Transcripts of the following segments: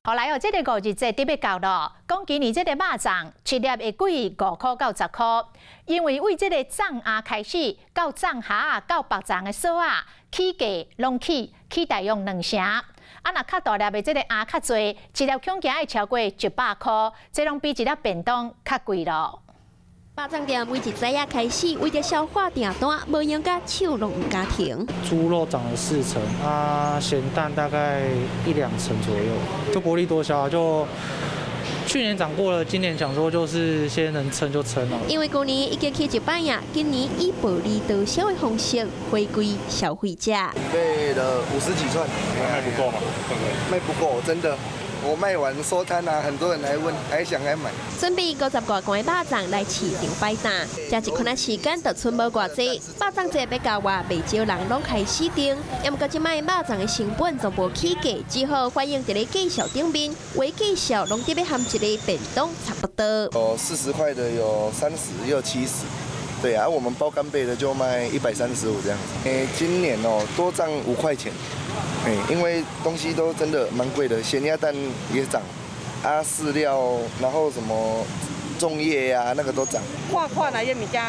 後來哦，這个五日節得欲到囉，講今年這个肉粽一粒會貴5塊到10塊，因為為這个粽鴨開始到粽盒到縛粽的索仔起價攏起，起大約兩成。啊，若較大粒的這个鴨較濟，一粒恐驚會超過100塊，這攏比一粒便當較貴囉。肉粽店每一早仔開始，為著消化訂單，無閒共手攏毋敢停。豬肉漲了四成，啊，鹹蛋大概一兩成左右，就薄利多銷，就去年漲過了，今年想說就是先能撐就撐了。因為舊年已經起一擺呀，今年以薄利多銷的方式回饋消費者。備了50幾串，賣不夠嗎？賣不夠，真的。我賣完收攤啊，很多人來問，還想來買。準備50外罐肉粽來市場擺檔，這一款仔時間就賰無偌濟。肉粽節欲到外，袂少人攏開始訂。毋過這擺肉粽的成本全部起價，只好反映佇咧價數頂面，話價數攏得欲和一个便當差不多。有40塊的，有30，也有70。對啊，我們包干貝的就賣135這樣子。誒，今年哦多漲5塊錢。因為東西都真的蠻貴的，鹹鴨蛋也漲，啊飼料，然後什麼粽葉啊，那個都漲。看看啦，這物件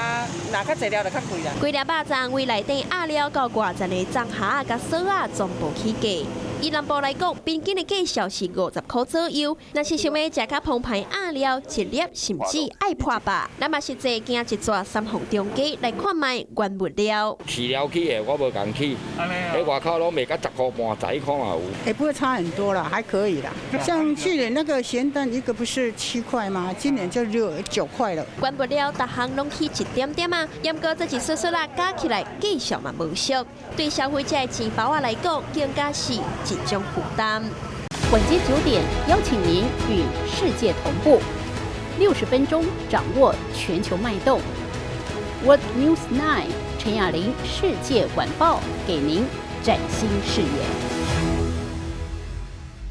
若較濟粒就較貴啦。規粒肉粽為內底鴨料到外層的粽盒佮索仔全部起價。以南部來講，平均的價數是50塊左右。若是想欲食較澎湃鴨料，一粒甚至愛破百。咱嘛實際行一逝三鳳中街來看覓原物料。飼料起的我無共起，喺外口攏賣甲10塊半，11塊嘛有。欸，不會差很多啦，還可以啦。像去年那個鹹蛋一個不是7塊嗎？今年就6、9塊了。原物料逐項攏起一點點啊，毋過這一細細啦加起來價數嘛無俗，對消費者的錢包仔來講，更加是一種負擔。晚間9點，邀請您與世界同步，60分鐘掌握全球脈動。World News 9 陳雅玲世界晚報，給您嶄新視野。